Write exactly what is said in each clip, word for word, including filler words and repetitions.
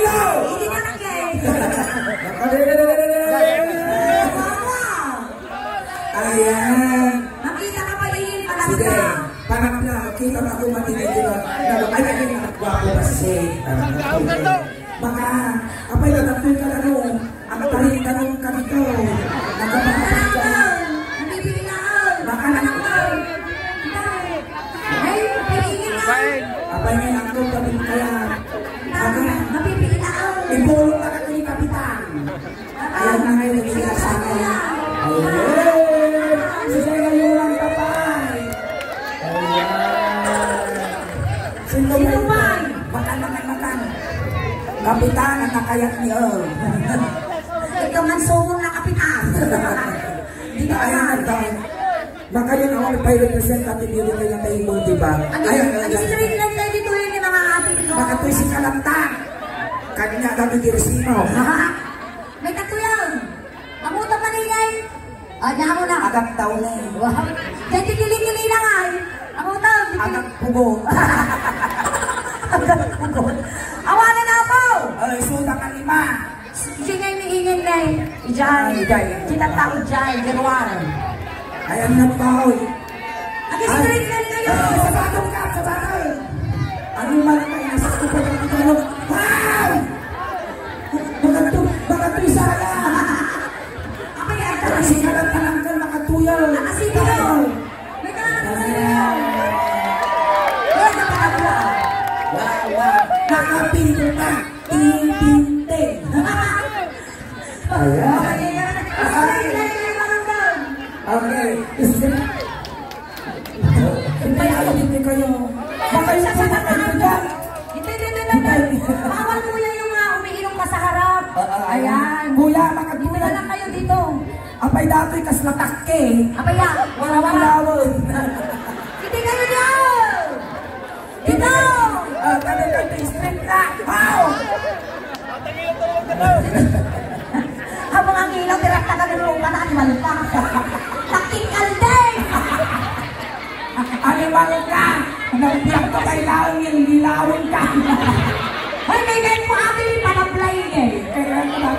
Ikaw! Hindi na kay. Ayan. Makita ka pa din, panakla. Sige. Panakla, kita ba ako matindi, di ba? Nalo, ay, ay, ay, gwapo ba si Shay? Baka, apay, natagpon ka na, no? Ang tarik ka nung kanito. Nagkapakasal ka. Baka na. Ay, piliin na. Apay, ngayon ako, kapit kaya. Baka, ipulong na ka ni Kapitan. Ayan na ngayon, sila sa akin. Ayun. Sige, ngayon lang, tatay. Ayan. Sino pa? Makan, makan, makan. Kapitan, ang nakayat niyo. Ikaw man, sumon na, Kapitan. Dito ka. Ayan, tatay. Makayon ako, nagpa-represent natin yun, kaya tayo mo, di ba? Ang, ayan, ang ayan. Screen lang tayo dito, yun, yung mga ating ko. Makatuy si Kalanta. Kanya kami di Rosino. May katuyaw. Ang utang maningay. Ah, niya mo na. Agak daw na eh. Wow. Kaya tikili-kili na nga eh. Ang utang, tikili- Agak pugo. Agak pugo. Awanan na ako. Ay, sutang ang lima. Sige, iniingin na eh. Ijay. Ijay. Kita tao, Jay. January. Ay, ang nagbahoy. Agi, ay, straight lang kayo. Ay, sa batong ka, sa batong. Ano man ang kayo, sa tupad ang ano? Wow! Baka tu-, baka tu isaya. Apay, ay, kasi kalang-kalang ka, makatuyaw. Nakasipil. May kalang-kalang. Wala ka pala. Wow, wow. Nakapindot na. Ting, ting, ting. Ayan. Okay. Hindi, hindi kayo. Baka yung po na kayo dyan. Hindi, hindi, hindi, hindi. Bawal po yan yung, ah, umiinom ka sa harap. Ah, ah, ayan. Ayan. Kuya, makatulad. Dito na lang kayo dito. Apay datoy kas natakke. Apay ya, wala, wala. Wala, wala. Hindi kayo dyan. Ito! Ah, tabi ka, straight na. Wow! Ang mga ngilaw, direkta ka ng lupa na animal ka. Tactical din! Animal ka! Nagbiyak ka kailangan yung nilawin ka. Hoy, may ganyan mo, ate, may panablay eh. Kaya nga,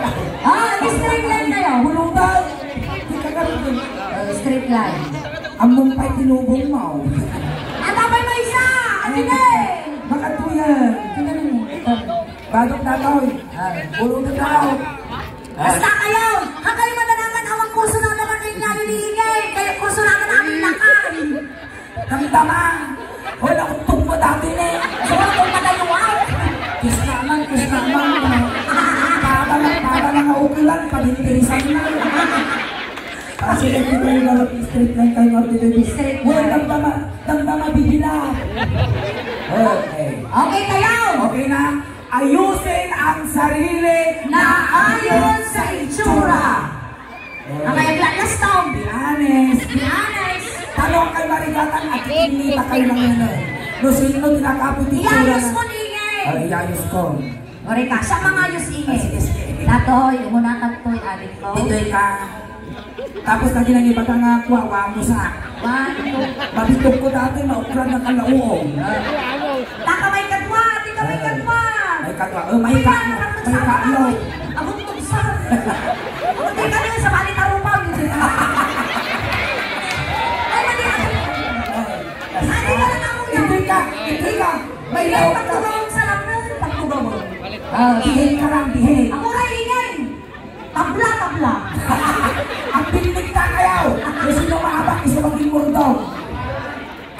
ah, straight line kayo. Bulutan! Di ka ka rin. Ah, straight line. Ammong pa'y tinubong mo. At apay mo isa! At sige! Makatuyan! Tingnan mo. Ito. Badok na to. Ah, ulo na tao. Basta kayo! Ha kayo madanaman, awang kurso na naman kayo nalilingay. Kayo kurso naman amin na ka. Damdama. Hoy, nakutog mo dati ni. Sumakot na kayo, ah. Kiss naman, kiss naman. Para lang, para lang ang ukilan, pabintirisan na. Kasi ito kayo na straight lang kayo, Martin David. Straight lang. Wala, damdama, damdama, bibila. Okay. Okay kayo. Okay na. Ayusin ang sarili na ayon sa itsura. Ang kaya glatlas tong. Be honest. Be honest. Tanong kay Marigatan at hindi pa kayo lang yun, eh. No, sino tinakapit itsura na? Iayos ko, Ningay. Oh, iayos ko. Ori ka, siya mangayos, Ingay. Ah, sige, sige. Tatoy, umuna ka, Toy, adik ko. Ditoy ka. Tapos lagi nang iba ka nga, kuha, kuha mo sa. One, two. Mabitog ko dati, mauklan na kalauong. Taka may kadwa, di ka may kadwa. May kadwa. Oh, may ka-, may ka-, no. Abot ko sa. Abot ka na sa bali tarupang. Ay, mali, mali. Ay, di ka na ako yan. Hindi ka, hindi ka. May laok ka. Pagtugawang sa lang na, pagtugawang. Ah, bihik ka lang, bihik. Ako rin, ingay. Tabla, tabla. Ang pinigta kayo. Kung sino maabak, isa maging murdo.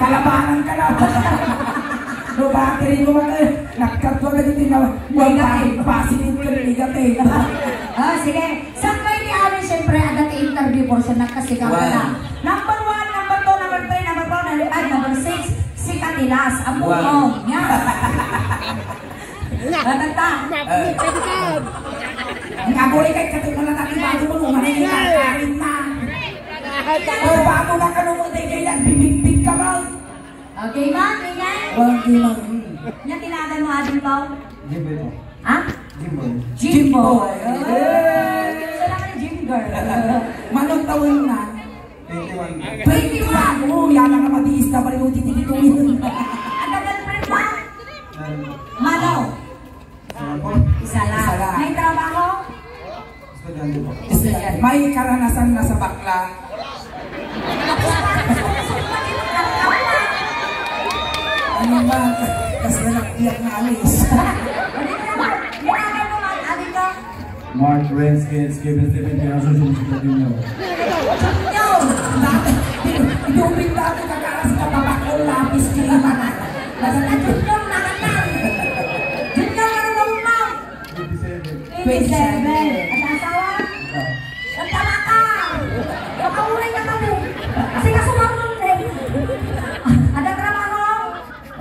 Kalabanan ka na. No, bakit mo man eh? Nagkatwa na dito na. Negative. Positive ka, negative. Ah, sige. Saan kayo ni Alan? Siyempre, agad i-interview portion na kasi ka na. Wow. Number one, number two, number three, number four, number five, number six, si Katilas. Ang wow. Bukong. Yan. Bata ta. Eh. Ang aguri kay katikman na tayo bago mo, umanay yung kakain na. O, bago na ka nung uday kaya, bibigpig ka, Mang. Okay, Mang, ingay. Wang di, Mang. Nya tinagan mo, Ading Pao? Jimboy po. Ha? Jimboy. Jimboy. Jimboy. Eh. Siya lang ang gym girl. Manong taon na? Twenty-one. Twenty-one! Oh, yan ang matiis na pala yung tititituin. Ang girlfriend mo? Ano? Mano? Isa lang po. Isa lang. Isa lang. May trabaho? Estudyante po. Estudyante. May karanasan na sa bakla? Ano ba? Kas na lang, iyak na alis. Hindi naman. Hindi naman, Ading Pao. Mark Renskins, Kevin Stephen Piaso, Joseph Junior. Junior! Dati, idupin dati kakaas ka, babakol, lapis, kiniman. Basta Junior na ka na. Junior, ano ba mo? Twenty-seven. Twenty-seven. Ang asawa? Ikaw. Ang tama ka! Makauray ka kami. Kasi kaso marunong eh. Ada trabaho?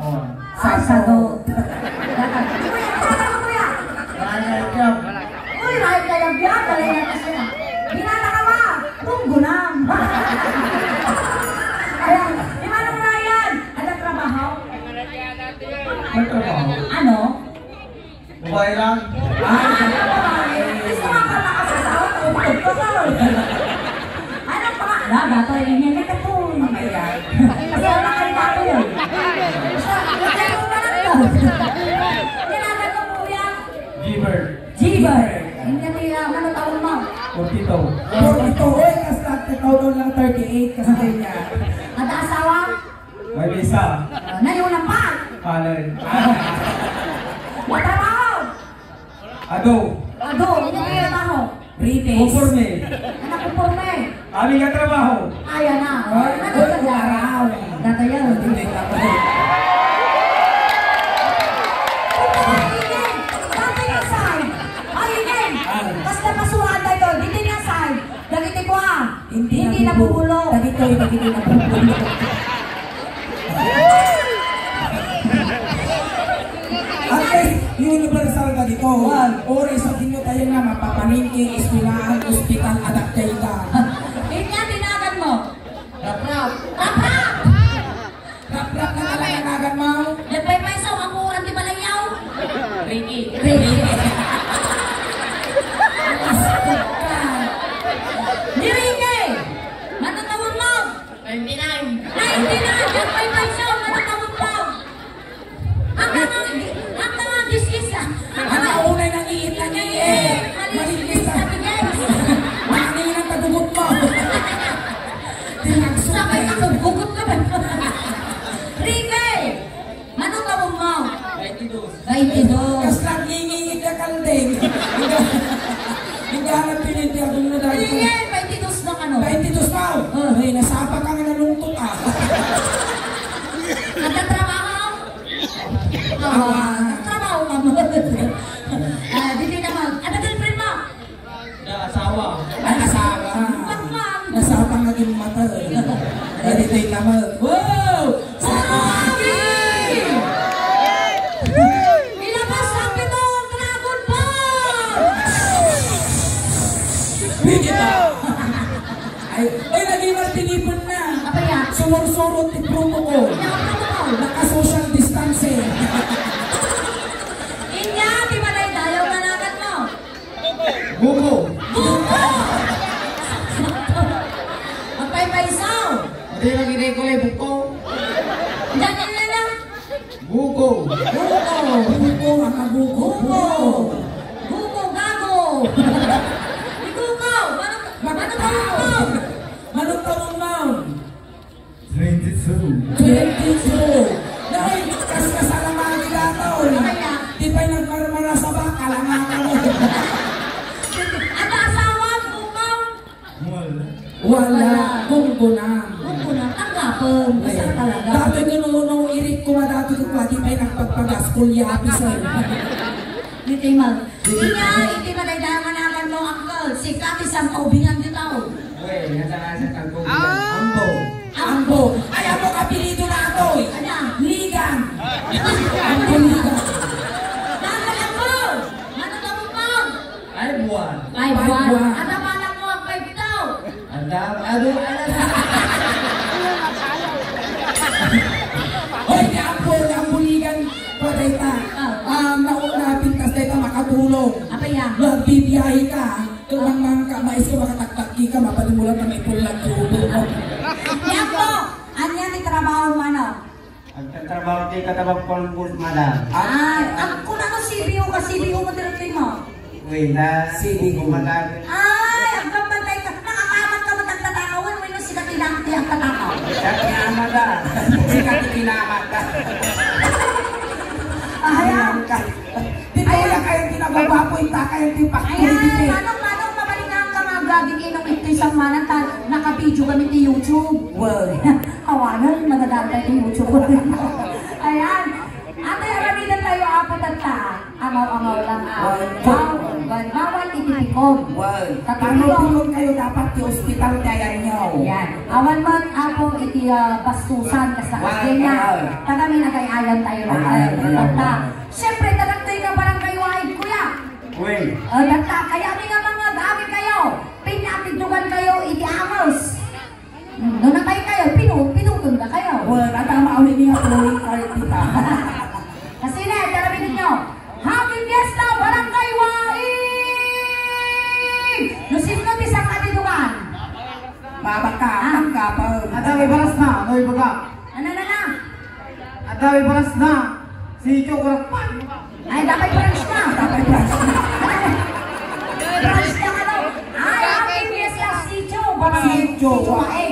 Oh. Sasado. Kuya, kuya, kuya. Wala na yung job. Uy, lahat na yung job. Wala na kasi na. Binata ka ba? Tunggunan. Ayan. Di ba nang Ryan? Ada trabaho? May trabaho. Ano? Babae lang. Ah, babae. Gusto nga pala kasi sa ako, tungkol ko, sir. Ano pa nga? Ala, gato, eh, hindi ka po. Mamaya. Kasi wala kayo tayo yun. Siya, wala kayo pa lang yun. Kailangan ko po yan. Giver. Giver. Hindi tira, ano tawag mo? Forty-two. Forty-two. Uy, kasi ikaw doon lang thirty-eight kasi ganyan. At asawa? May visa. Ah, nayunan pa. Alay. Matrabaho. Ado. Ado, ano ang trabaho? Rites. Konforme. Anak, konforme. Amin nga trabaho. Ayan na. Ay, ano ay, ka dyan? Araw. Data yan. Hindi ka pa. Ay, ingay. Dati nga sign. Ay, ingay. Ah. Basta pasuhan tayo. Dito nga sign. Dagiti kua, hindi nabubulo. Dagitoy, dagiti nabubulo. At least, universal ka dito. Wan. Ori sa kinyo tayo nga mapapaningki, eskwelahan, ospital, adaptay ka. Inya tinagan mo. Raprap. Raprap! Raprap na talaga nagan mo. Nagpaypaysaw ang uran ti balayaw. Ricky. Ricky. Ni Ricky! Matataon mo! Ninety-nine. Ninety-nine! Nagpaypaysaw! Matataon mo! Ang mga, ang mga diskis, ah. Ang mga unay nang iit na niya, eh. Malinis, malinis. Malinis na bigay. Makaninang tagugot mo. Tinagso. Sabay ka, tagugot ka ba? Ricky! Mano taon mo? Baintidos. Baintidos. Kas nagngingingit ka, Kaldeng. Hindi ka na pinitiagon mo dahil ko. Sige, baintidos na ano? Baintidos na. Oh. Ay, nasapa ka nga nalungkot, ah. Nagtatrabaho? Ah, nagtrabaho ka mo. Ah, dili naman. Ano girlfriend mo? Naasawa. Naasawa. Bakman. Nasapang naging mata. Dali tayo naman. Wow! Sa Rocky! Ilabas ang pitong Dragon Ball! Bigyan! Ay, ay, naging martinipon na. Apa ya? Sumursurot ti protocol. Ano ang protocol? Naka-social distancing. Inya, ti madaydayaw nga nagan mo. Buko. Buko! Agpaypaysaw! Adi lagi na yung kulay buko. Diyan na na. Buko. Buko. Buko, mga buko. Buko. Buko, gago. Igukaw. Manok, manok, manok. Manok, manok, manok. Twenty-two. Twenty-two. Dahil kas kasalaman ni Dataw. Ay, ah. Di ba'y nagmarmara sa baka? Langakan mo. At asawa, bukaw? Wala. Wala. Wala. Gunggunam. Gunggunam. Tanggapon. Basta ay, talaga. Dati ko nung, nung irik ko madati ko pa, di ba'y nagpagpagas, kulyapi, sir. Di tayo mag-, Inya, iti madaydayaw nga nagan mo, uncle, sika ti sangkaubingan ditaw. Uy, nasa nga sa tagpo. Ah! Ambo. Ambo. Ay, ambo, apelido na atoy. Ano? Ligan. Ambo Ligan. Bakit ang Biyahe ka, ha? Kung mangmangka, mais ka, makataktakki ka, mapanimulat ka, maipullag ti ulo mo. Ni Apo, ania ti trabaho, manong? Agtatrabaho ti katabang polbos, madam. Ah, agkuna no C B O ka, C B O mo, direktoy mo? Uy, na, C B O. Madam. Ay, agbabantay ka. Nakakamat ka mo tagtatakawan, wenno sika ti nang-, ti agtatakaw? Siak nga, madam. Sika ti kinamat. Ay, ah. Di ba Ayan. Wala kayo tinagagwapo, ita kayo ti factory Ayan, dito. Manong, manong, mabalingan ka nga agaging inong ito isang manang ta, naka-video kami ti YouTube. Well. Kawanan, madadal tayo ti YouTube. Ayan. Ate, aramidan tayo, apo, tatta. Angaw-angaw lang, ah. Well, Baw-, well, bawal iti pikom. Well, Sa ano pikom. Pikom kayo dapat ti ospital kaya nyo? Yan. Awan man, apo, iti, ah, bastusan, kasta Well, kasdi na. Well. Taga minagay-ayan tayo na. Ay, ay, ay, ay, Tatta. ay. Siyempre, taga toy nga barangay Waig, kuya. Uy. O, dagta, kaya mi nga mga dami kayo, pinatidtugan kayo iti amos. Hmm, no napay kayo, pinu-, pinuton na kayo. Well, at ang maawin niya, pulling card kita. Kasi na, tarabinin nyo. Happy Fiesta, Barangay Waig! No sino ti sangkatidugan? Mabaka, Ah. Ang kapal. Adaw, ibaras na, no, ibaga. Ano na na? Adaw, ibaras na. Si Joe Kurapay. Ay, dapat branch na. Dapat branch na. Branch na ka daw. Ay, happy fiesta, Sijo. Baka Sijo. Sijo, eh.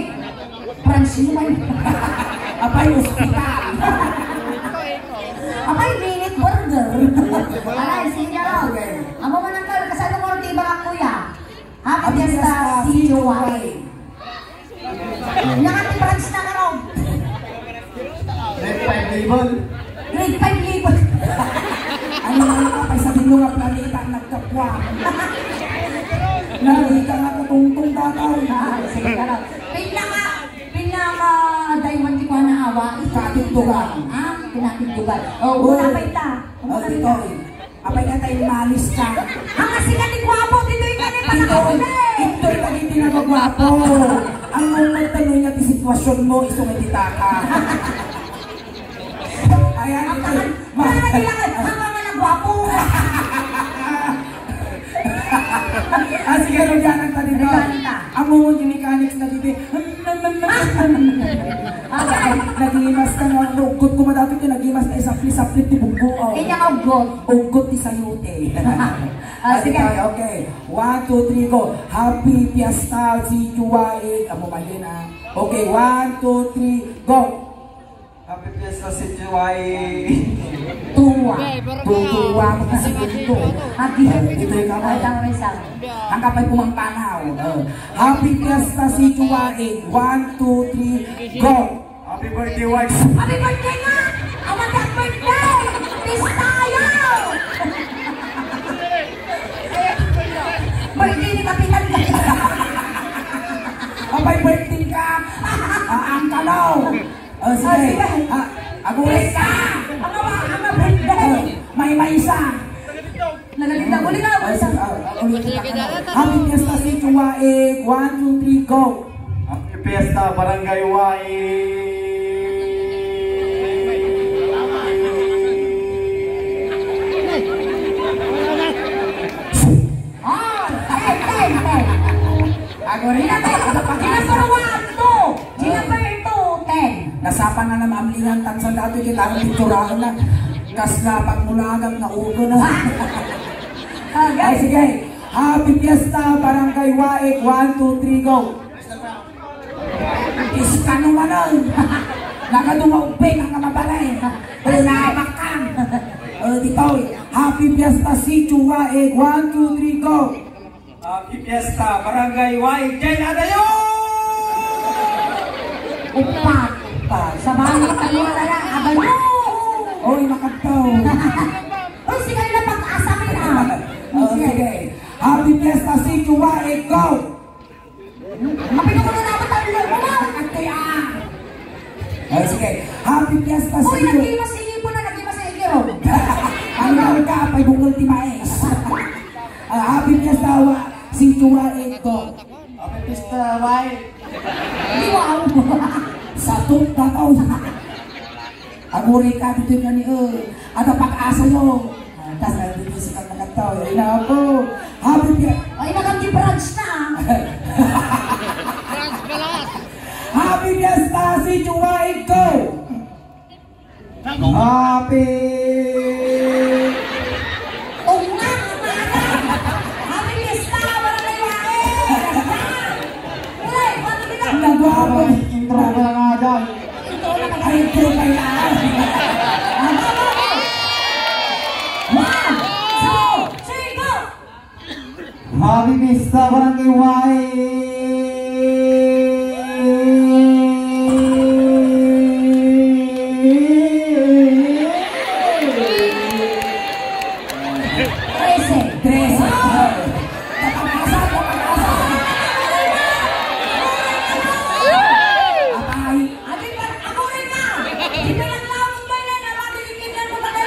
Branch mo man. Abay, ospital. Abay, minute burger. Aray, sige na lang. Okay. Amo man ang kal-, kasano mo rin iba ka, kuya? Happy Happy fiesta, Fiesta, Sijo, Sijo, eh. Nakatipransa na ka raw. Grade five level. Grade five level. Ano nga yung kapay sa bilog ang planeta ang nagkapwa? Nalika nga katungtong dataw. Ah, sige ka raw. Pinaka, pinaka diamond di ko na awa. Katindugan. Ah, pinatindugan. Oh, Uy. Wala pa ita. Oh, dito. Apay nga tayo malis ka. Ang asikan ni Guapo, dito yung kanya Ito, panakot eh. Ito yung naging pinagagwapo. Ang mong tanong niya ti sitwasyon mo, iso nga di taka. Ayan, Ang ito. Tangan, Ma- wala na kailangan. Ang mga nagwapo. Ah, sige, Rodiana, tadi ba? Rodiana. Ang mong mechanics na dito. Ay, nagimas ka nga, naugot ko madapit yung nagimas na isapli-sapli ti buggo, oh. Kanya nga ugot. Ugot ti sayote. Ah, Adi sige. Tayo, okay. One, two, three, go. Happy Fiesta, si Juwaig. Amo mayen, ah. Okay, one, two, three, go. Happy Fiesta, si Juwaig. Tuwa. Tutuwa mo kasi ito. Agi. Ito yung kamay. Ay, tama, isa. Ang kapay pumangpanaw. Oh. Happy Fiesta, si Juwaig. One, two, three, go. Happy birthday, wife. Happy birthday nga! Awan ka birthday! Pistayo! Birthday ni Kapitan ka. Happy birthday ka! Ah, ang kalaw! Oh, sige. Ah, sige. Ah, agulis ka! Ang ama, ang ama birthday! Oh, may may isa! Nagagita, uli ka, uli ka. Ah, ah, uli ka. Happy Fiesta, Sitio Waig. One, two, three, go. Happy Fiesta, Barangay Waig. Oh, ten, ten, ten. Ako rin. Number one, two. Number two, ten. Nasapa na naman ang lingan, tansan dati kita ang picturahan na. Kasla pagmulagan na ulo na. Okay. Ay, sige. Happy Fiesta, Barangay Waig. One, two, three, go. Iskano manon. Nakaduma ubbing ang mabalay. Unamakang. O, dito. Happy Fiesta, Sitio Waig. One, two, three, go. Happy Fiesta, Barangay Waig. Ken adayo! Upat. Upat. Sa balik tayo na lang. Adayo! Oy, makadto. Uy, sige na pag-asa mi na. Oh, sige. Happy Fiesta, Sitio Waig, go! Mapinungulo na ako, talo mo na. At kaya, ah. Oh, sige. Happy Fiesta, Uy, Sitio. Nag-imas, iniipon na, nag-imas sa igiro. Ang mahal ka, pay bungol ti mais. Ah, Happy Fiesta, wa, Sitio Waig, go. Happy Fiesta, Waig. Di wow. Sa tut na to. Aguri ka dito kani, eh. Ada pag-asa yo. Ah, tas, ah, dito si Kang Nakataw. Ay, nako. Happy Fiesta. Ay, nagandi branch na, ah. Happy Fiesta, si Juwaig ko. Happy. Unga, unga. Happy Fiesta, Barangay Wae. Ulay, paano kita? Nagwapo. Intro ka na nga dyan. Ay, intro pa yan. One, two, three, go! Happy Fiesta, Barangay Wae! Trese. Trese. Wow! Kapag-asa, kapag-asa. Atay. Ate, pa-, ako rin na. Di pa lang lawan ko na, na, mabilin mo na, eh.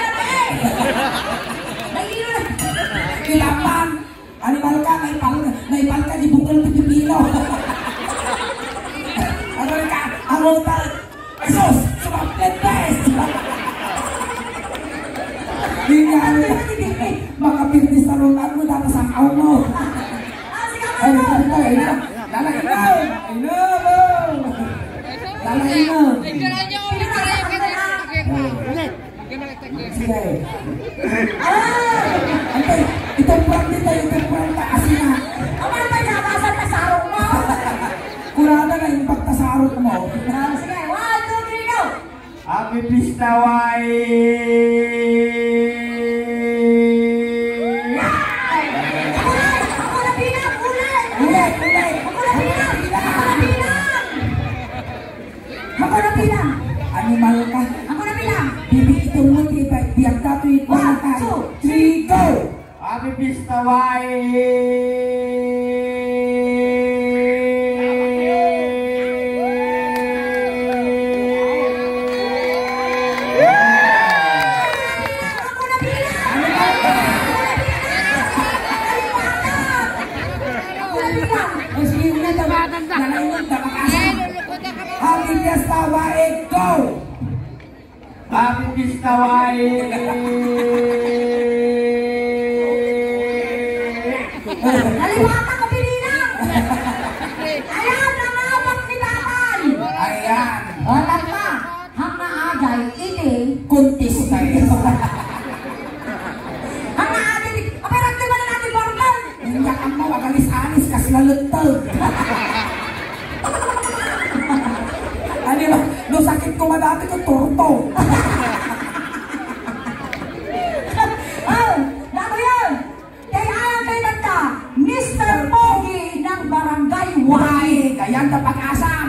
Nahihilo na. Kinapang. Animal ka, naipal-, naipal ka, di bukal, Pilipino. Ano ka? Ano ka? Jesus! Sumapit, guys! Di nga, ano, makapirdi sa rutan mo, dapat sa aw mo. Ay, ito, ito, ito. Dala, ito. Ito, ito. Dala, ito. Sige. Ah! Antay, itong brand nito, itong brand ta, asina. Aman ba yung nabasa tasarok mo? Kurada na yung pagtasarok mo. Ah, sige, one, two, three, go! Happy Fiesta, Wae! Ay! Ako na, ako na bilang! Ulit! Ulit! Ulit! Ako na bilang! Ako na bilang! Ako na bilang! Animal ka! Ako na bilang! Bibi, itong mo, di ba, biyak ka, tuwid mo. One, two, three, go! Happy Fiesta, Wae! Ako na bilang! Ako na bilang! Ako na bilang! O, sige, una, tama. Nalaingon, tama ka. Happy Fiesta, Wae, go! Happy Fiesta, Wae! Naliwata ko, Pilina! Ayan, nangabak ni Tatay! Ayan. O, tama. Hang naajay iti contest tayo. Hang naajay iti, apay, ragti man natin, Bornal! Inyak mo, agalis-alis, kas lalagtag. Ano ba? No, sakit ko madati ko, turto. Oh, dako yan! Kay ayan kay tata, Mister Pogi ng Barangay Wai. Ay, kayan na pag-asam.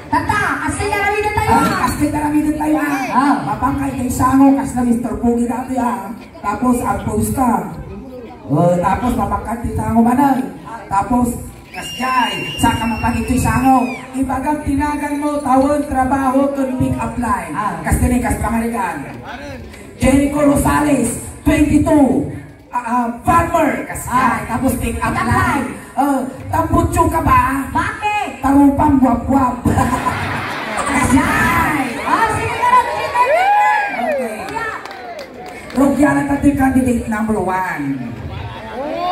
Tata, kasi naramidin tayo, ah. Ay, kasi naramidin tayo, ah. Ah. Mapangkay kay sango, kas na Mister Pogi dati, ah. Tapos, ang posta. Oh, tapos, mapangkay kay sango manay. Tapos, kasjay, sa kamapang ito'y sango. Ibagam tinagan mo, tawen, trabaho, kun pick up line. Ah. Kas din, kas pangarigan. Jericho Rosales, twenty-two. Ah, ah, farmer, kasjay. Ah. Tapos pick up line. Oh, tambutso ka ba? Bakit? Tarupang buwab-buwab. Kasjay. Ah, sige na lang, sige na lang. Okay. Kuya. Rugyanan tayo candidate number one.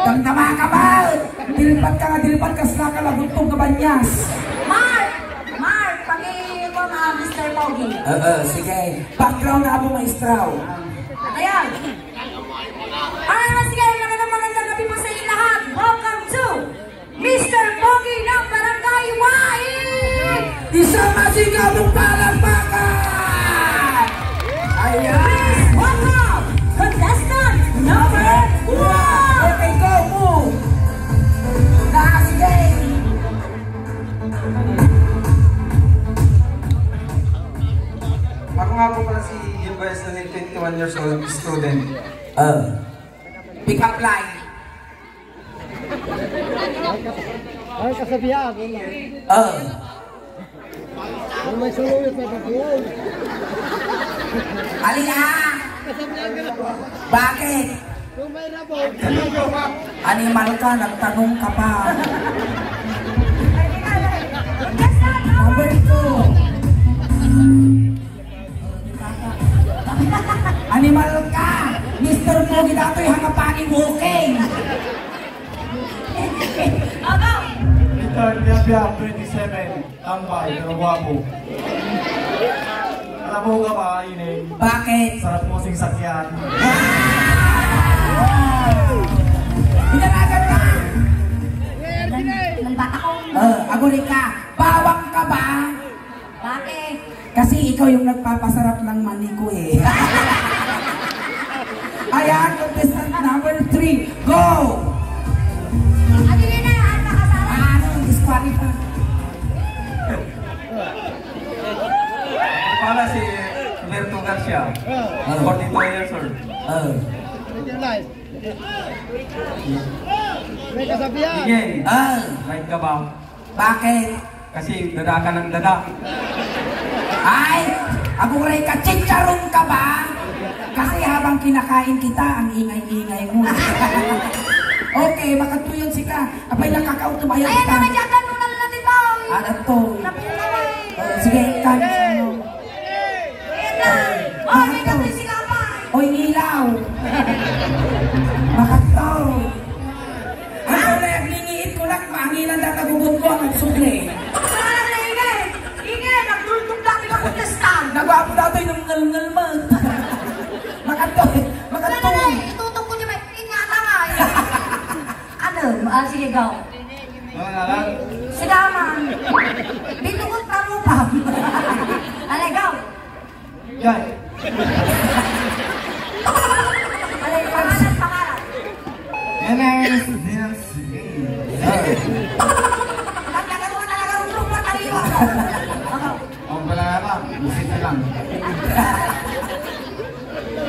Damdama ka ba? Dilpat ka nga, dilpat ka, saka laguntog ka banyas. Mark! Mark, pag-iwan, ah, Mister Pogi. Oo, sige. Background na po, maestro. Ayan. Ay, mas kayo, magandang, magandang gabi po sa inyo lahat. Welcome to Mister Pogi ng Barangay Wai! Isang masigabong palakpakan! Ayan! Please welcome contestant number one! Okay, go, move! Last game! Ako nga po pala si Gilbert Daniel, twenty-one years old, student. Ah. Pick up line. Ay, kasabihan, ano? Ah. Kung may sumulit na pagkuhan. Ali, ah. Kasabihan ka na. Bakit? Kung may rabot. Animal ka, nagtanong ka pa. Number two. Animal ka! Miss Mister Pogi datoy, hangapani walking. Aba! Mister Biabia, twenty-seven. Tambay, pero gwapo. Alam mo ka ba, Ine? Bakit? Sarap mo sing sakyan. Pinanagan ka! Nan, nan bata ko. Eh, aguli ka. Bawang ka ba? Bakit? Kasi ikaw yung nagpapasarap ng mani ko eh. Ayan, contestant number three. Go! Adi na, ah, nakasarap. Ano, disqualify? Para si Roberto Garcia, Ah. forty-two years old. Ah. May kasabihan. Sige. Ah. Right ka ba? Bakit? Kasi dada ka ng dada. Ay! Aguray ka, chicharon ka ba? Kasi habang kinakain kita, ang ingay-ingay mo. Okay, makatuyon sika. Apay, nakakautumayan Ayan kita. Naman dyan, ganun na lang natin, boy. Ano to? Napinta na eh. Oh, sige, kan. Ayan na. Oh, may kape si Kapay. Oy, ilaw. Makataw. Ang pala, nagngingiit ko lang, mangilan data gubot ko ang nagsukli. Saan na ingay? Ingay, nagdultok dati ka protestan. Nagwapo dati ng ngal-ngal man. Makataw, makataw. Wala na eh, itutok ko niya, may ingata nga eh. Ano? Ah, sige, go. Mga ngalan? Sigaman. Binugot na rupa. Alay, go. Jai. Alay, pangalan, pangalan. Enes Nancy. Naglagan mo na, naglagan mo, taliwa. Ang pala nga ba? Busit na lang.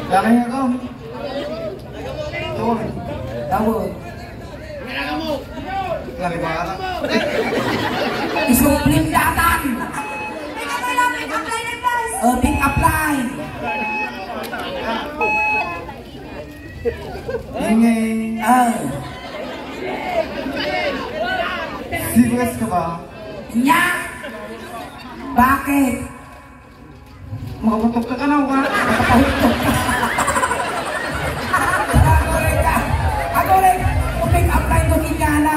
Kaya ako. Tawon. Tawon. Lagi ba? Isublim datan. Oh, pick up line. Ingay. Ah. Serious ka ba? Nya? Bakit? Makabutok ka, kanaw ka? Makapahutok ka. Agurek ka. Agurek. Uping apply to kinyana.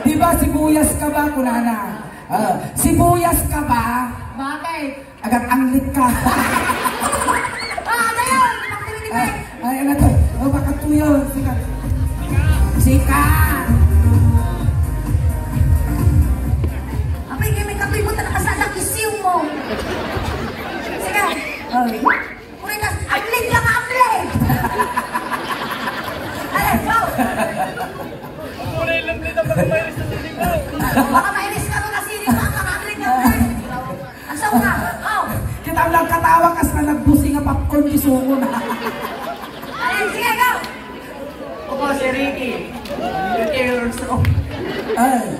Di ba sibuyas ka ba, kunana? Ah, sibuyas ka ba? Bakit? Agad anglit ka. Ah, ano yun? Activity Ah, break. Ay, ano to? Oh, baka tuyo. Sika. Sika. Apay, kaya may katoy mo, talaga sa anak, isiw mo. Sika. Oh. Kuritas, ablig lang, ablig! Alam mo? Baka mainis ka doon na sili pa, baka ablig lang, ablig! Ang sauna! Oh! Kita mo lang katawa, kas na nagbusing nga popcorn, isuko na. Alam, sige, go! Ako si Ricky. Fifty years old. Ay.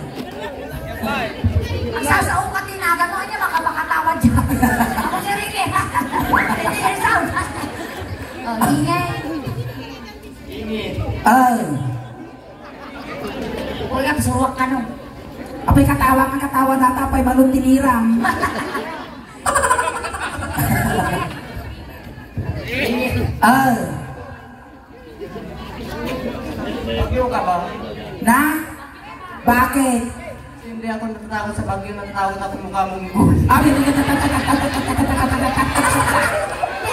Ang sasao ka, tinaga mo, anya, baka makatawa dyan. Ako si Ricky. Fifty years old. Oh, ingay. Ingay. Ay. Uy, ang suwak ka, no? Apay katawa ka, katawa na, tapay balon tiniram. Ay. Bagyo ka ba? Na? Bakit? Hindi ako natatakot sa bagyo, natatakot ako mukha mong unggoy. Abi,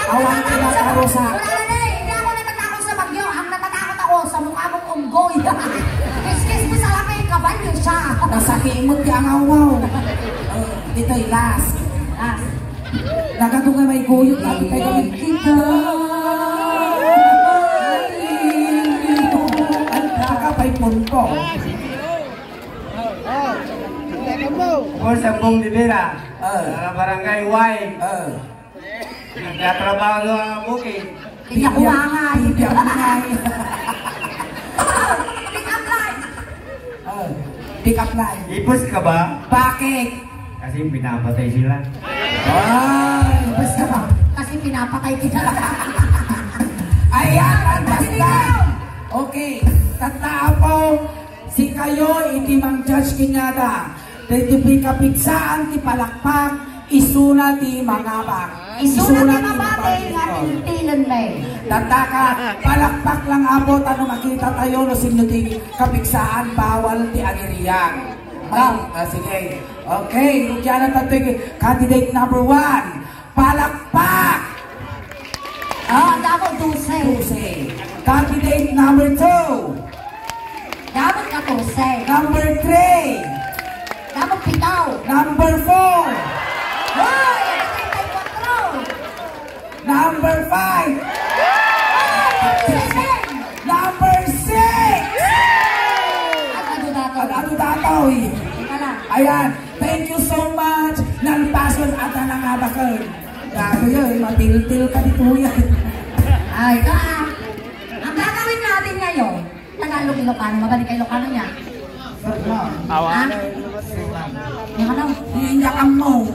awan ka na, Karusa. Wala na, eh. Hindi ako natatakot sa bagyo. Ang natatakot ako sa mukha mong unggoy. Excuse me, salamin, kabalyo siya. Nasakimot ka ang awaw. Oh, dito'y last. Last. Nagado nga may guyot, lagi tayo kami. Kita. Ang nakapay punto. Ako si Ambong Rivera, Ah. Taga Barangay Y. Ah. Nagtatrabaho sa bukid. Hindi ako Hindi ako, mangay. Hindi ako mangay. Pick up line. Ah, pick up line. Ipos ka ba? Bakit? Kasi pinapatay sila. Ah, ipos ka ba? Kasi pinapatay kita. Ayan, ang basta. Okay, tattao po, sikayo iti mang-judge kaniada. Daytoy pay kapigsaan ti palakpak, Isuna ti mangabak. Isuna ti mabati nga tintilen, may. Tataka, palakpak lang, Apo, ta no makita tayo, no sino ti kapigsaan, bawal ti agirian. Ma'am, ah, sige. Okay, rugianan tayo, candidate number one. Palakpak! Ah, damo dose. Dose. Candidate number two. Damo katorse. Number three. Damo pito. Number four. Hoy, treinta y cuatro. Number five. Hoy, seven. Number six. Ag-adu datoy. Ag-adu datoy. Teka lang. Ayan. Thank you so much. Nalpason at nanangabakan. Dami yan. Matiltil ka dito yan. Ay, ka. Ang gagawin natin ngayon, Tagalog, Ilocano, mabalik kay Ilocano niya. Awa. Ha? Ilocano. Iinyakan mo.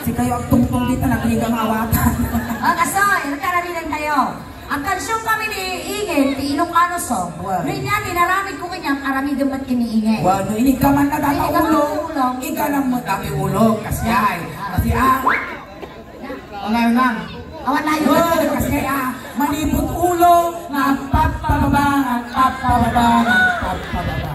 Si kayo agtungtong dito, nagligang awatan. O, kasoy, nagkaramidan kayo. Ang kansyong kami ni Ingin, ti Ilocano song. Well. Ngayon yan, inaramid ko kanya, aramiden met kini Ingin. Well, no, inig ka man na data ulo, ika na mo dati ulo, kasi ay. Kasi ah, Wala na. Awan na yun. Uy, kasi, ah, manipot ulo, nga agpapababa, nga agpapababa, nga agpapababa.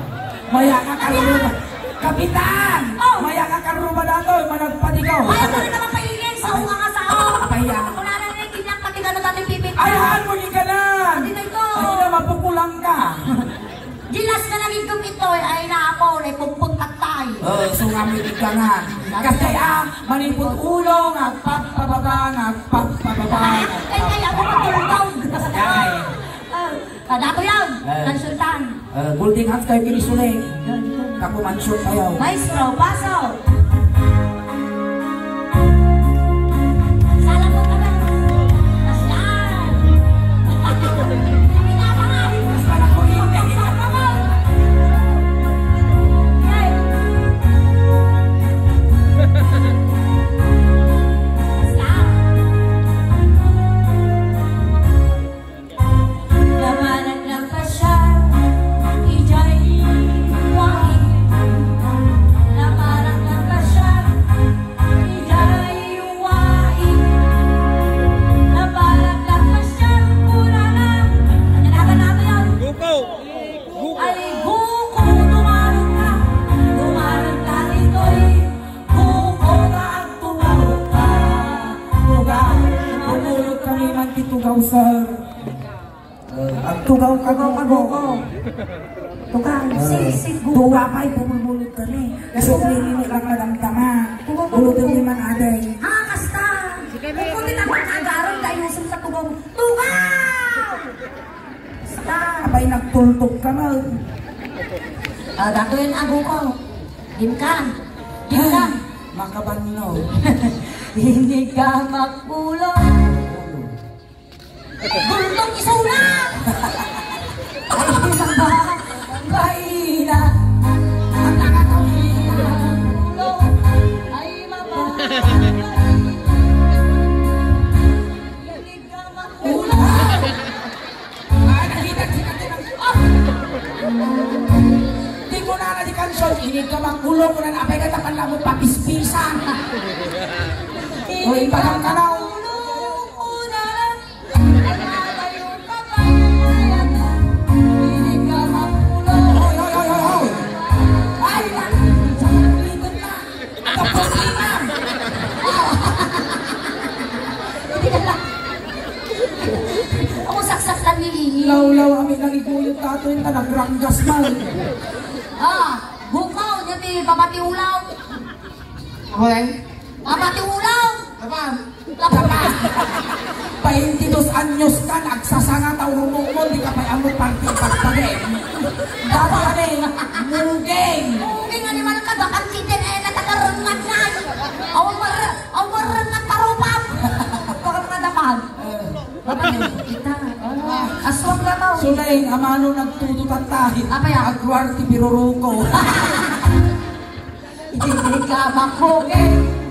Maya ka karuba. Kapitan! Oh! Maya ka karuba dato, managpati ka. Ay, ako rin naman pailin sa unga nga sao. Apaya. Ako na lang yung kinyak, pati gano'n dati pipit. Ay, ano ni ka na? Pati na ito. Ay, na, mapukulang ka. Gilas nga nagigum itoy, ay naapo, ay pugpug tattay. Oh, so nga may ka nga. Kasi ah, manipot ulo, nga agpapababa, nga agpapababa, nga agpapababa. Ay, ay, ako matulog. Ay. Ah, kadato yan. Eh. Kansultan. Eh, golden hands kayo kini Sule. Yan, yan. Kapo mansyon kayo. Maestro, pasok. Napanak nagpasiar idiay wai. Napanak nagpasiar idiay wai. Napanak nagpasiar kunana. Ano na ba nato yun? Guko! Guko! Ay, guko, dumarong ka. Dumarong ka ditoy. Guko, agtugaw ka. Tugaw. Bumulot kami man ti tugaw, sir. Eh, agtugaw ka, tugaw ka, guko. Tugaw, eh, si, si, guko. Tugaw pay, bumulbulot kami. Kasi pinili lang madamdama. Tugaw ka, guko. Ulutan ni man aday. Ah, kasta. Kung di tapos agarang dayusin sa tugaw. Tugaw! Kasta. Abay, nagtultog ka, mal. Ah, datoy ang ago ko. Dim ka. Dim ka. Makabanno. Hindi ka makulong. Gultong isuna! Ay, maba, baina. Ang nakakawin na ulo. Ay, maba, baina. Inig ka makulo. Ay, nakita, nakita, nakita. Ah! Di ko na na di kanson. Inig ka makulo, kunan apay ka, tapan lang mo papispisan. O, ipadang ka na, o. Hoy, hoy, hoy, hoy, hoy! Ay, na! Sa ulitin na! Tapos na! Hindi ka lang. Ako saksaktan ni Lili. Lawlaw, amin ang iguyot tato yung nagranggas man. Ah, bukaw, niya ti babati ulaw. Okay. Babati ulaw! Apa? Apa? Baintidos anyos ka, nagsasanga, ta urumukmon, di ka pay ammo parti pagpagin. Dapat kami, muging. Muging animal ka, bakang kitten, eh, natakarungat na. Awan mar-, awan mar-, nagparupam. Bakang mga dapat. Eh. Bakang kita. Ah, aswang na tao. Suleng, amano nagtututan tayo. Apa yan? Agruar ti piruruko. Hindi ka makugi.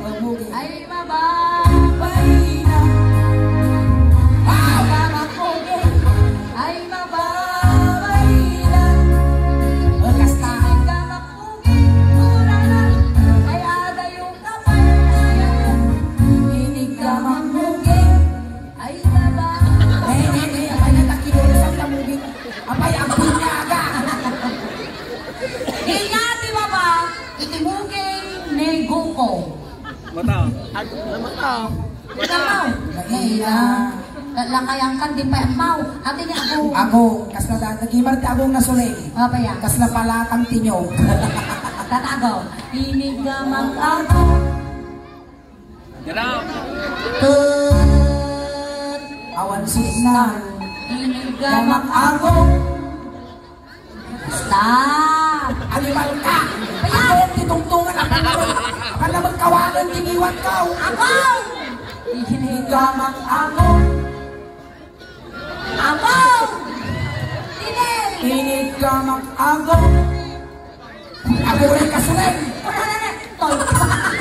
Makugi. Ay, mababay na. Hindi ka makugi. Ay, mababay na. Bagas na. Hindi ka makugi. Mura na. Ay, adayo ka pa. Ay, adayo Ikaw. Naila. La-, lakayangkan, di pay ammaw. Ati ni Agong. Agong, kasla da, nagimar ti Agong Nasuling. Apa yan? Kasla palatang ti niyog. Tatago. Inigamak Agong. Tut. Awan signal. Inigamak Agong. Basta. Animal ka. Ayan. Ako ti tungtungan, apan naman, apan naman kawanan ti ngiwat ko. Ako! Inigamak Agong. Ako! Tinel! Inigamak Agong. Aguray ka, Suling! Wala na na. Toy.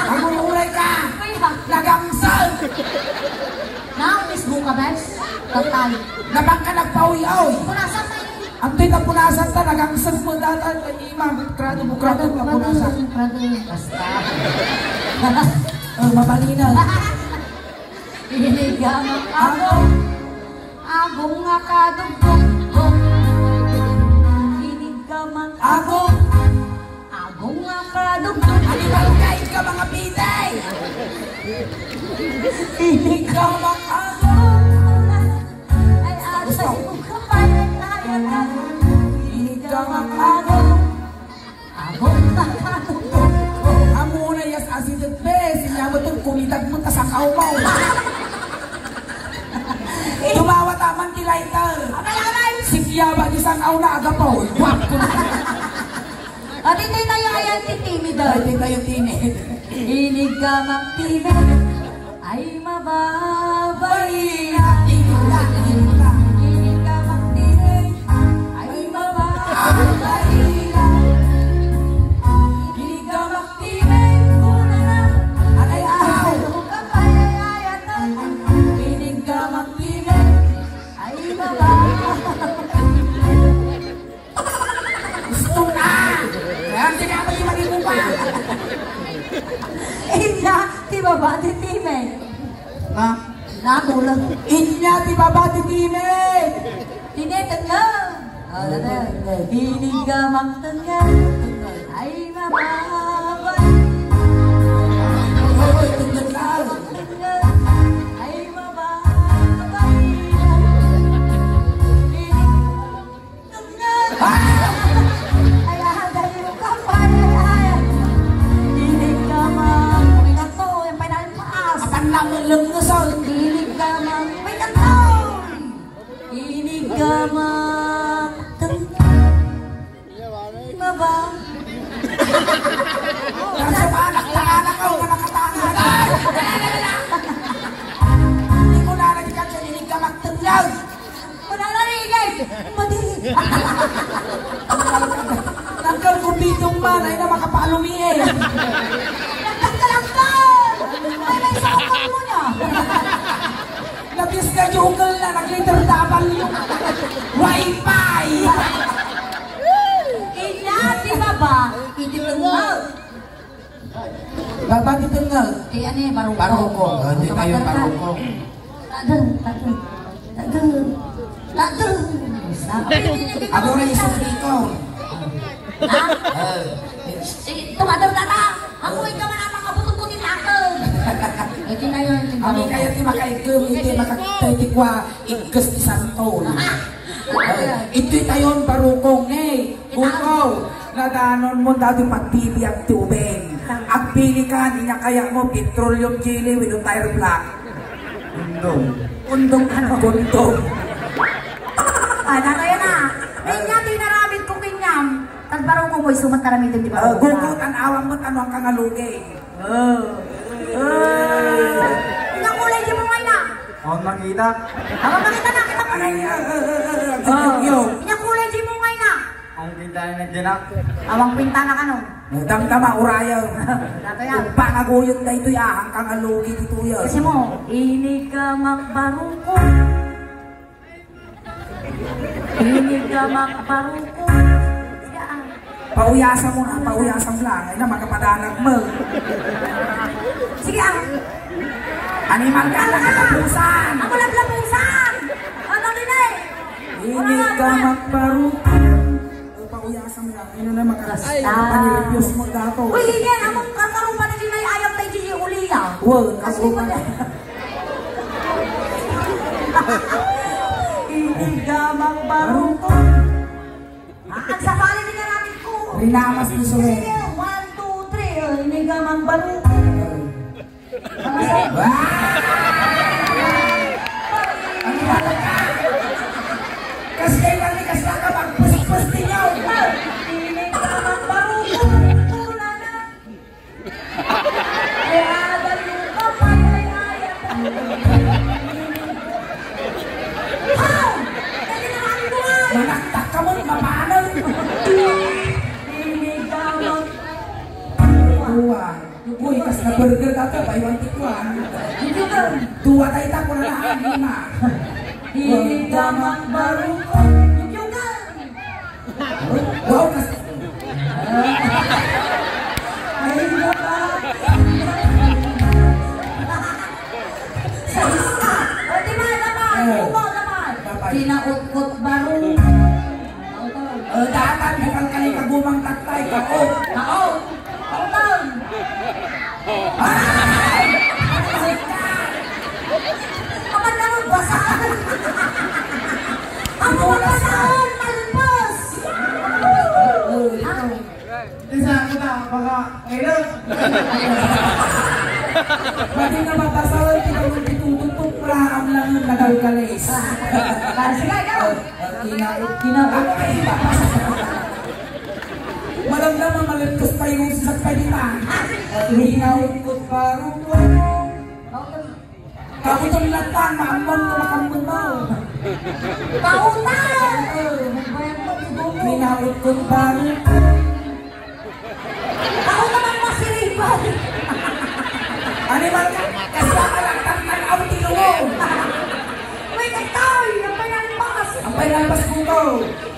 Aguray ka! Kaya. Nagangsag! Na, mismo ka, bes? Total. Napang ka nagpaoy-oy. Punasan tayo. Ang pinapunasan ta, nagangsag mo data. Ay, ima, bukrado, bukrado, bukrado, napunasan. Bukrado. Basta. Oh, mabalina. Inigamak Agong. Agong nga kadugdugdog. Inigamak Agong. Agong nga kadugdog. Animal ka, ikaw mga pitay. Inigamak Agong. Ay, agay, ikaw pa, ay, ay, ay. Inigamak Agong. Agong, agong. Amo na yas asideg, be. Sinya mo itong kumidag mo, tas ang aumaw. Tumawa taman ti lighter. Abay, abay. Sinya ba di sang auna agapaw? Guwapo na. O, ditoy tayo, ayan, ti timid, o. Ay, di tayo timid. Inigamak timid. Ay, mababaina. Inigamak timid. Ay, mababaina. Inigamak timid. Kunana. Ay, ay, ay. Inigamak timid. Ay, mababaina. Gusto na! Kaya hindi ka pwede maging upa. Inya, ti baba ti timid. Ha? Nakulang. Inya, ti baba ti timid. Tinetengel. Ah, tinetengel. Inigamak tengel. Ay, mababay. Ay, tengel. Ay, mababay. Inig- Ay, ah, dali mo ka, pare, ay. Inig ka man. May kanto, yung pay na yung taas. Apan na mo lang na sa. Inig ka man. May kanto. Inig ka man. Maba. Nasa anak, anak ko, anak, anak. Hindi ko na nagkakasya, inig ka magtenglaw. Mananarigay! Madiri! Nagkal ko bidong man, ay na makapalumi eh. Nagtanggal ang kan! Ay, may isa ko mo niya! Nabis ka jukal na, nag-letter W. Wi-Fi! Inya ti baba, iti tengel. Baba ti tengel. Ti ani, barukong. Barukong. Ah, di tayo barukong. Tadeng, tadeng. Tadeng. Tadeng. Ako na isang ikaw. Ha? Eh. Eh, tumador na ta. Ako, ikaw man ang makabutong ko ni Tadeng. Eh, di na yun. Kami kaya ti makaigem, hindi makatay ti kwa, igkas ti santol. Ah. Eh, ito'y tayon, barukong, eh. Bukaw, nadanon mo dati pagbibiag ti ubing. Agpili ka, inya kaya mo, petroleum jelly with a tire black. Undong. Undong ano? Kondom. Ah, datayan na. Inya, tinaramid ko kinyam. Tagbarong ko mo, isumat taramidin di Ah, barong. Gugo, tan-awang mo, tanong ka nga lugi. Oh. Oh. Inya kulay di mo nga na. Oh, nakita. Ako nakita na, kita pa na. Ay, ah, ah, ah, ah, Oh. Yo. Inya kulay di mo nga na. Ang pinta na dyan, ah. Awang pinta na kano. Damdama, urayaw. Dato yan. Pangaguyod na ito, ya. Ang kangalugi dito, ya. Kasi mo, inig ka magbaruko. Inig ka magbaruko. Sige, ah. Pauyasa mo na, pauyasa mo lang. Ay na, makapadanag mo. Sige, ah. Animal ka, naglapusan. Ako naglapusan. Ano din eh? Inig ka magbaruko. O, pauyasam lang. Ano na maka-, Basta. Panirepyos mo dato. Uy, Lilian, among kakarupa na din ay ayam tayo di uli, ah. Wow, kabukan. Inigamak barukong. Ah, agsapali ni karamid ko. Rinamas ni Sule. Sige, one, two, three. Oh, inigamak barukong. Ano ba? Kas kay mani, kas ka magpuspos ti nyaw. Inigamak barukong. Tulala. Ay, adal yung kapatay, ay, adal. Haw! Pwede na kami buhay! Manaktak ka mo, mapanaw. Inigamak. Uwa. Uy, kas na burger ka to, buy one, take one. Dua tayo, tako na lang, lima. Inigamak barukong. Wow, kas- Ay, baba. Sa lista. O, di ba, dapat? Oo. Ikaw, dapat. Dapat. Kinautkot barong. O, dapat, bukal ka ni kagumang taktay, kao. Kao. Pangtan. Ay! Apan na magbasa. Ang mga basaon, malpos. Isa kita, baka, ngayon. Pwede na magbasa, kita mo, titututok, pra, ang langit, nagalgalis. Ah, sige, ikaw. Kinaut, kinaut. Malamdaman, malentos tayo sa pagkita. Kinaut ko, parang, Kabuton na ta, maamon ko makambumaw. Kautan! Kinaut ko, parang, Kautan ang masiripan! Animal ka, kasi ang anak ng tanaw, tinulong. May katay, ang panalpas. Ang panalpas ko to.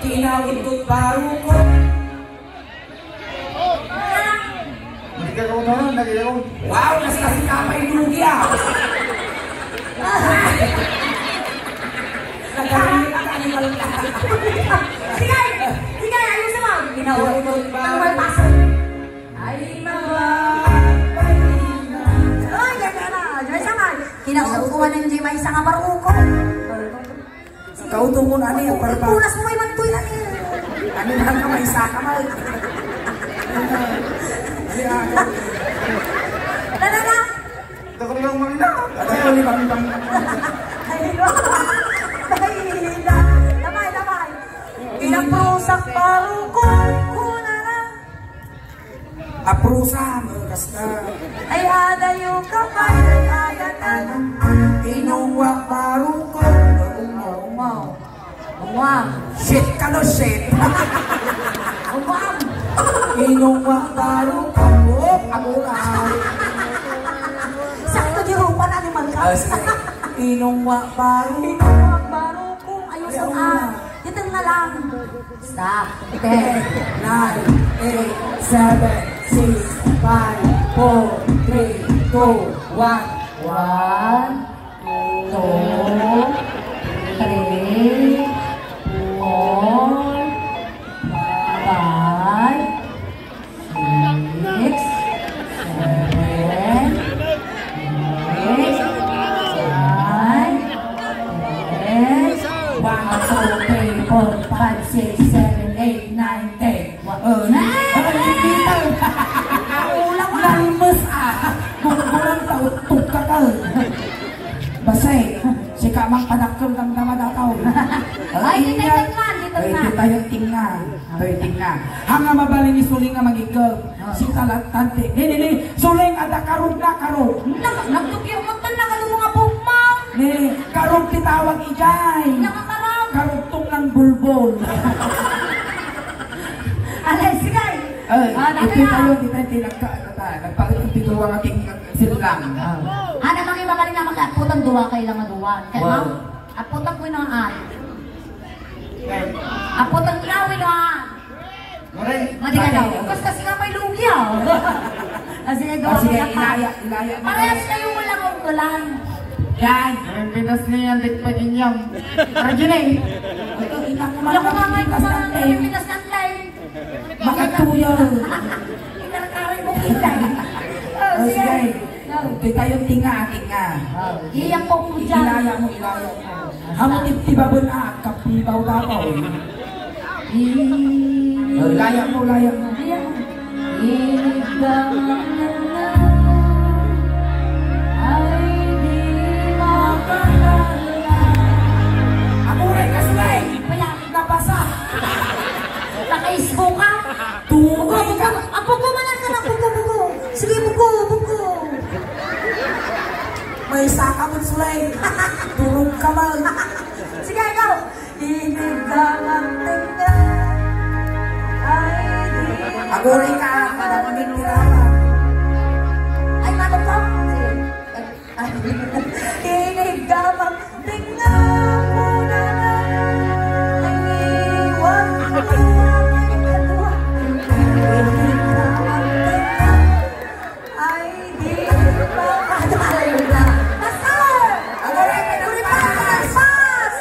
Kinaut ko, parang, Hindi ka kaunahan, lagi ako. Wow, mas kasi ka pa yung lugi, ah. Nagkakaroon ka, animal ka. Sige! Sige, ayusin mo. Ginawa ko. Ang malpas. Ay, mama. Ay, ganda na. Diyan sa man. Kinakukuha ng Jim ay isang abaruko. Kauto mo na, ani, ang parba. Punas mo, may mantoy na niya. Ani na ka, may isa ka, mal. Ani, ah. Tara na. Ito ko lang, mangina. Ito ko lang, mangina. Ay, no. Ay, na. Damay, damay. Pinagprusak, parukong, kuna na. Aprusa, kasta. Ay, adayo ka pa, ay, ay, ay, ay. Inuwa, parukong. Umaw, umaw. Umaw. Shit ka, no, shit. Umaw. Inuwa, parukong. Oh, agura. Sakto di rupa na ni Malcolm. Ah, sige. Inuwa, parukong. Inuwa, parukong. Ayos ang, ah. Dito na lang. Stop. Ten, nine, eight, seven, six, five, four, three, two, one. One, two, three, four, five, six, seven, eight, nine, ten. One, two, three, four, five, six, seven, eight, nine, ten. Wa-, oh, na-, oh, nalipitaw. Nalmes, ah. Gurgurang tautok ka ka. Basay, sika mang padakkel kang damadakaw. Ay, di tayo tingnan, di tayo tingnan. Ay, di tayo tingnan. Tayo tingnan. Hanga mabalin ni Suling nga magikkek. Ah. Si Talatante. Ni, ni, ni. Suling, ada karog na, karog. Nag-, nagtukyo mo tan, nagano mo nga pugmang. Ni, karog ti tawag ijay. Nakakarog. Karugtong ng bulbol. Alay, sige. Ay, ah, dati iti na. Tayo, di tayo tinagka-, nata-, nagpalit ng tituwa ng ating sinulang. Ah. Ana, mangi mabalin nga mag-aputan, duwa kayo lang nga duwa. Kaya, wow. Ma'am, aputan ko yung at. Okay. Aputan ko na, wino, ah. Mare, madi ka daw. Basta sika pa'y lugi, ah. Ah, sige, ah, sige, ilaya, ilaya mo. Parehas kayo mo lang ang kulang. Yan. Ang Pinas niya, ang tigpaginyam. Arjun eh. Ito, ina ko. Wala ko lang nga, Pinas ng time. Pinas ng time. Makatuyo. Inarkaray mo kita. Oh, sige. Detayon tinga, tinga. Iyak ko po dyan. Ilaya mo, ilaya mo. Amo ti, ti babon a, kapibaw-babaw. Oh, laya mo, laya mo. Iyak. Inig ka man ay di makadala. Amuray ka, Sulay! Wala. Nabasa. Naka-isbo ka? Bugo, bugo. Ah, bugo, manan ka na. Bugo, bugo. Sige, bugo, bugo. Maysa ka man, Sulay. Durog ka man. Sige, ikaw. Inig ka magtingga. Ay, di. Aguray ka, madamagin tirawan. Ay, manong ko. Sige. Ay, inig ka magtingga. Ay, iwan ko. Ay, di. Basta! Aguray, aguray, pass! Pass!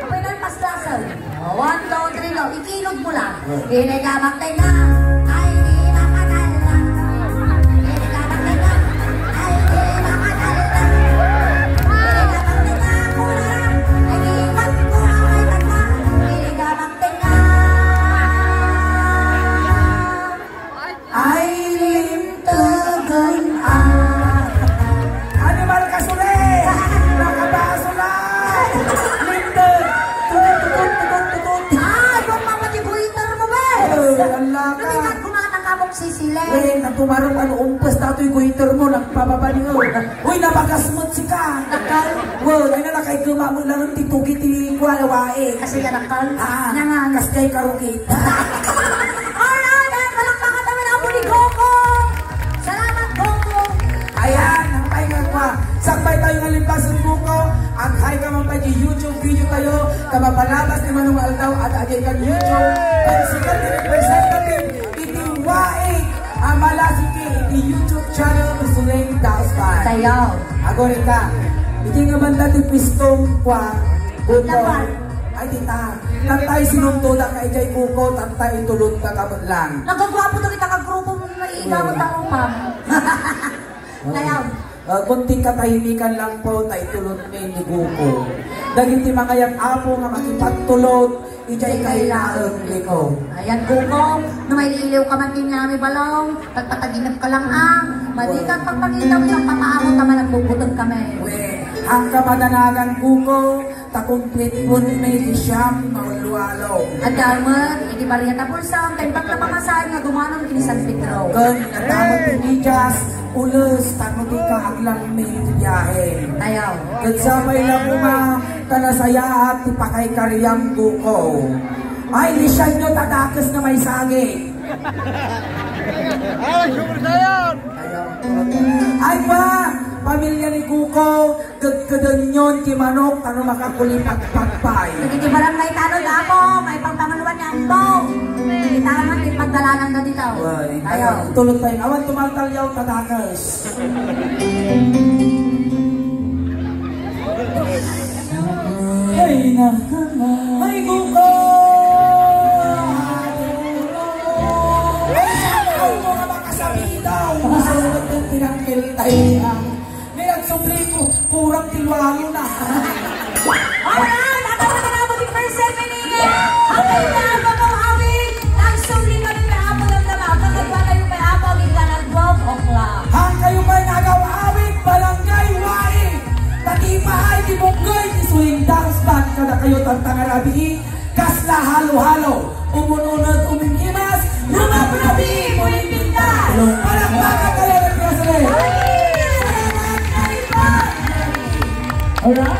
Apay na yung pass, pass? Oh, one, two, three, go. Ikilog mo lang. Inig ka magtingga. Ay, di makadala. Inig ka magtingga. Ay, di makadala. Inig ka magtingga. Kulang. Ay, di iwan ko. Ay, iwan ko. Inig ka magtingga. Ay, limtagan a. Animal ka, Sule! Nakabaso na! Limtag! Tutut, tutut, tutut, tutut. Ay, kung mama, di goiter mo, be! Ay, ala ka. Lumikat, gumatang ka mong sisile. Eh, natumarong ano, umpas na ito'y goiter mo, nagpababa niyo. Uy, nabagas mo, sika! Nakal? Well, ay na, nakaiguma mo lang ti tugi ti kuwalawae. Kasi ka nakal? Ah, Nangan. Kas kay karugit. Alright, ay, palakpakan naman ang ni Gogo. Salamat, Gogo. Ayan, ang pahinga ko, ah. Sakbay tayo nga limpasan, Gogo. Ang hay ka man pa di YouTube video tayo. Kamapalabas ni Manong Aldaw at agay kan YouTube. Ang sikat ni representative. Iti waig a malasiki iti YouTube channel ni Suleng Dauspan. Tayaw. Agurita, iti nga banda ti pistong kua, Kuko. Laban. Ay, dita. Tantay sinuntoda ka ijay Kuko, tantay itulod ka kamut lang. Nagagwapo to kita ka grupo mo, maiigaw. Eh. Ang upam. Tayaw. Ah, kunting katahimikan lang po, ta itulod mi ni Guko. Dagiti mangayab, Apo, nga makipagtulod, ijay kailaem, Guko. Ayan, Guko, no mailiw ka man ti nami balong, pagpataginep ka lang, ah. Madi ka pagpangita mo yung papaamo, tama, nagbubutog kami. We, ang kamadanagan, Guko, ta kumpletuenmi ti siam nga ullualo. Adda met iti barriata pulsam, ken pagkapamasahe nga dumanon ken San Pedro. Ken adda met ti medyas, ules, tapno dika aglangmi iti biahe. Ayaw. Ket sapay la koma ta nasayaat ti pakaykariam, Guko. Ay, lisianyo ta dakes nga maisagi. Ay, sure na yan! Ay, ba! Pamilya ni Guko, kedkedenyon ti manok, tano makakulipagpagpay. Dagiti barangay tanod, Apo, maipagpangaluan ni Ambo. Itaman ti pagdalanan na ditaw. Well, ayaw. Tulog tayo. Awan tumaltalyaw, tadakas. Ay, na. Ay, Guko! Ay, ang mga makasabidaw. Gusto mo itong tinangkil tayo, ah. May nagsubli ko, kurang ti walo na. Alright, at ang mga naman ni Persephone, ang kailangan ko awit, nagsubli kami na Apo ng Dama, pagkagwa tayo kay Apo, ang ikaw ng twelve o'clock. Hangkayo pa'y nagaw-awit, Barangay Wai, tatipaay ti bunggoy, ti swing dance band, kada kayo tantangarabii, kasla halo-halo, umun-unod, umimimas, lumabrabi, mulimpinta. Palakpakan tayo ng President. Alright.